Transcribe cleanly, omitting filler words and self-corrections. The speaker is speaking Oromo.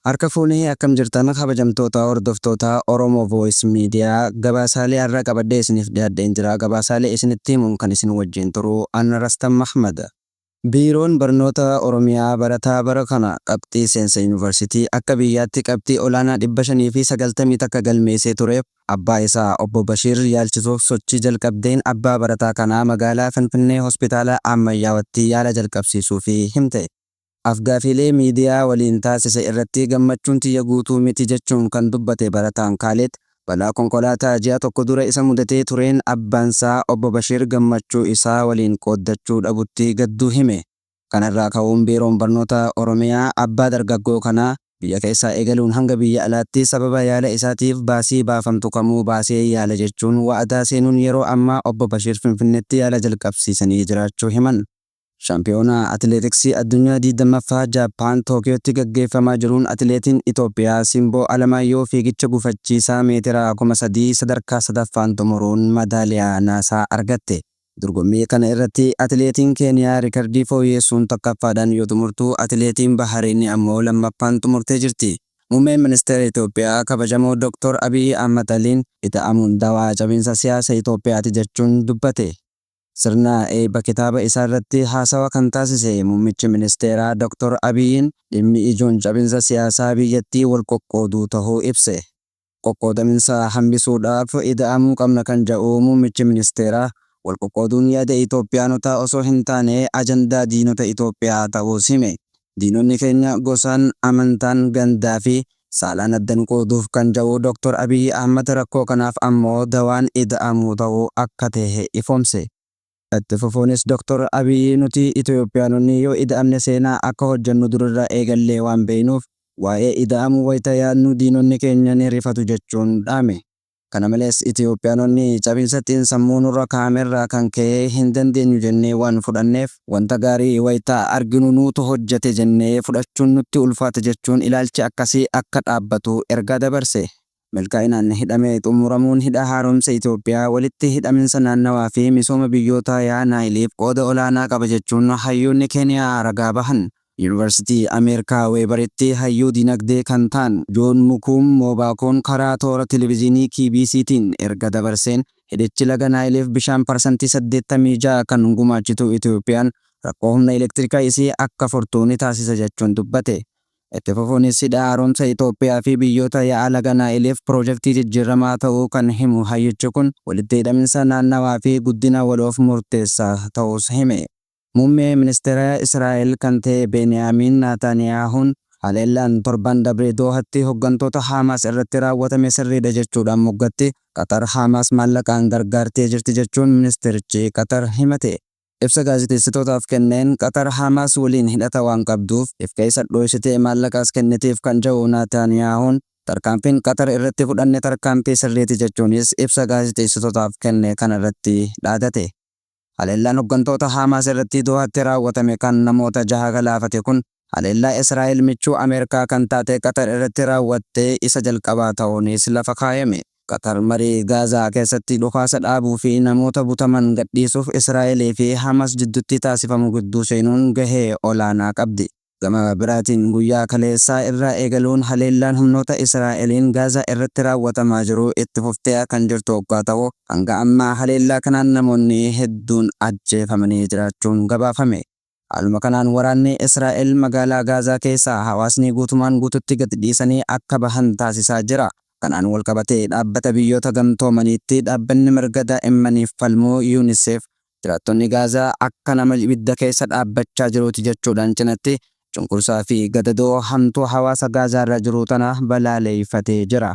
Harka fuunee akkam jirtan kabajamtoota hordoftoota Oromo Voice Media gabaasaalee har'a qabadhee isiniif dhiyaadheen jira. Gabaasaalee isinitti himuun kan isin wajjin turu an Rastam Mahmad. Biiroon Barnoota Oromiyaa barataa bara kana qabxii seensa Yuunivarsiitii akka biyyaatti qabxii olaanaa 591 galmeessee tureef abbaa isaa Obbo Bashiir yaalchisuuf sochii jalqabdeen abbaa barataa kanaa magaalaa Finfinnee Hospitaala Ammayyaawatti yaala jalqabsiisuufii himte. Af-gaafiilee miidiyaa waliin taasise irratti gammachuun tiyya guutuu miti jechuun kan dubbate barataan Kaaleed, balaa konkolaataa ji'a tokko dura isa mudatee tureen abbaansaa Obbo Bashiir gammachuu isaa waliin qooddachuu dhabutti gadduu hime. Kanarraa ka'uun Biiroon Barnoota Oromiyaa abbaa dargaggoo kanaa biyya keessaa eegaluun hanga biyya alaatti sababa yaala isaatiif baasii baafamtu kamuu baasee yaala jechuun wa'adaa seenuun yeroo ammaa Obbo Bashiir Finfinneetti yaala jalqabsiisanii jiraachuu himan. Shaampiyoonaa Atileetiksii Addunyaa 20ffaa Jaappaan Tookiyootti gaggeeffamaa jiruun Atileetiin Itoophiyaa Simboo Alamaayyoo fiigicha gufachiisaa meetira 3000 sadarkaa 3ffaan xumuruun madaaliyaa naasaa argatte. Dorgommii kana irratti Atileetiin Keeniyaa rikardii fooyyeessuun tokkaffaadhaan yoo xumurtu, Atileetiin Bahareeni ammoo lammaffaan xumurtee jirti. Muummeen Ministeera Itoophiyaa Kabajamoo Doktor Abiyyi Ahmad Aliin ida'amuun dawaa cabinsa siyaasa Itoophiyaati jechuun dubbate. Sirna eebba kitaaba isaarratti haasawa kan taasise Muummichi Ministeeraa Dr. Abiyyiin dhimmi ijoon cabinsa siyaasaa biyyattii wal qoqqooduu tahuu ibse. Qoqqoodaminsa hambisuudhaaf ida'amuu qabna kan ja'u Muummichi Ministeeraa, wal qoqqooduun yaada Itoophiyaanotaa osoo hin taane ajandaa diinota Itoophiyaa ta'uus hime. Diinonni keenya gosaan, amantaan, gandaa fi saalaan adda nu qooduuf kan ja'u Dr. Abiyyi Ahmad rakkoo kanaaf ammoo dawaan ida'amuu ta'uu akka tahe ifoomse. Itti fufuunis Dr. Abiyyi nuti Itoophiyaanonni yoo ida'amne seenaa akka hojjannu durirraa eegallee waan beeynuuf waa'ee ida'amuu wayta yaadnu diinonni keenya ni rifatu jechuun dhaame. Kana malees Itoophiyaanonni cabinsa xiinsammuu nurra kaa'amerraa kan ka'e hin dandeenyu jennee waan fudhanneef wanta gaarii wayita arginu nuutu hojjete jennee fudhachuun nutti ulfaata jechuun ilaalchi akkasii akka dhaabbatu ergaa dabarse. Milkaa'inaan hidhamee xumuramuun Hidha Haaromsa Itoophiyaa walitti hidhaminsa naannawaa fi misooma biyyoota yaa'a Naayiliif qooda olaanaa qaba jechuun hayyoonni Keeniyaa ragaa bahan. Yuunivarsiitii Ameerikaa Weebaritti hayyuu dinagdee kan ta'an Joon Mukuum Moobaakoon karaa toora televiziinii KBCtiin erga dabarseen hidhichi laga Naayiliif bishaan parsantii 86 kan gumaachitu Itoophiyaan rakkoo humna elektirikaa isii akka furtu ni taasisa jechuun dubbate. Itti fufuunis hidha haaromsa Itoophiyaa fi biyyoota yaa'a laga Naayiliif piroojektii jijjiirramaa ta'uu kan himu hayyichi kun walitti hidhaminsa naannawaa fi guddina waloof murteessaa ta'uus hime. Muummee Ministeera Israa'el kan ta'e Beniyaamiin Naataaniyaahuun haleellaan torban dabre Doohatti hoggantoota Haamaas irratti raawwatame sirriidha jechuudhaan moggatti Qaxar Haamaas maallaqaan gargaartee jirti jechuun ministeerichi Qaxar himate. Ibsa gaazexeessitootaaf kenneen Qaxar Haamaas waliin hidhata waan qabduuf if keessa dhooysitee maallaqas kennitiif kan ja'u Naataaniyaahuun tarkaanfiin Qaxar irratti fudhanne tarkaanfii sirriiti jechuunis ibsa gaazexeessitootaaf kenne kanarratti dhaadate. Haleellaan hoggantoota Haamaas irratti Dohaatti raawwatame kan namoota jaha galaafate kun haleellaa Israa'el michuu Ameerikaa kan taate Qaxar irratti raawwatte isa jalqabaa ta'uunis lafa kaayame. Qaxar marii Gaazaa keessatti dhukaasa dhaabuu fi namoota butaman gadhiisuuf Israa'elii fi Hamas jiddutti taasifamu gidduu seenuun gahee olaanaa qabdi. Gama biraatiin guyyaa kaleessaa irraa eegaluun haleellaan humnoota Israa'eliin Gaazaa irratti raawwatamaa jiru itti fuftee kan jirtu oggaa tahu, hanga ammaa haleellaa kanaan namoonni hedduun ajjeefamanii jiraachuun gabaafame. Haaluma kanaan waraanni Israa'el magaalaa Gaazaa keessaa hawaasni guutumaan guututti gad dhiisanii akka bahan taasisaa jira. Kanaan walqabatee Dhaabbata Biyyoota Gamtoomaniitti dhaabbanni mirga daa'immaniif falmu Unicef Jiraattonni Gaazaa akka nama ibidda keessa dhaabbachaa jiruuti jechuudhaan cinatti cunqursaa fi gadadoo hamtuu hawaasa Gaazaarra jiru tana balaaleeyfatee jira.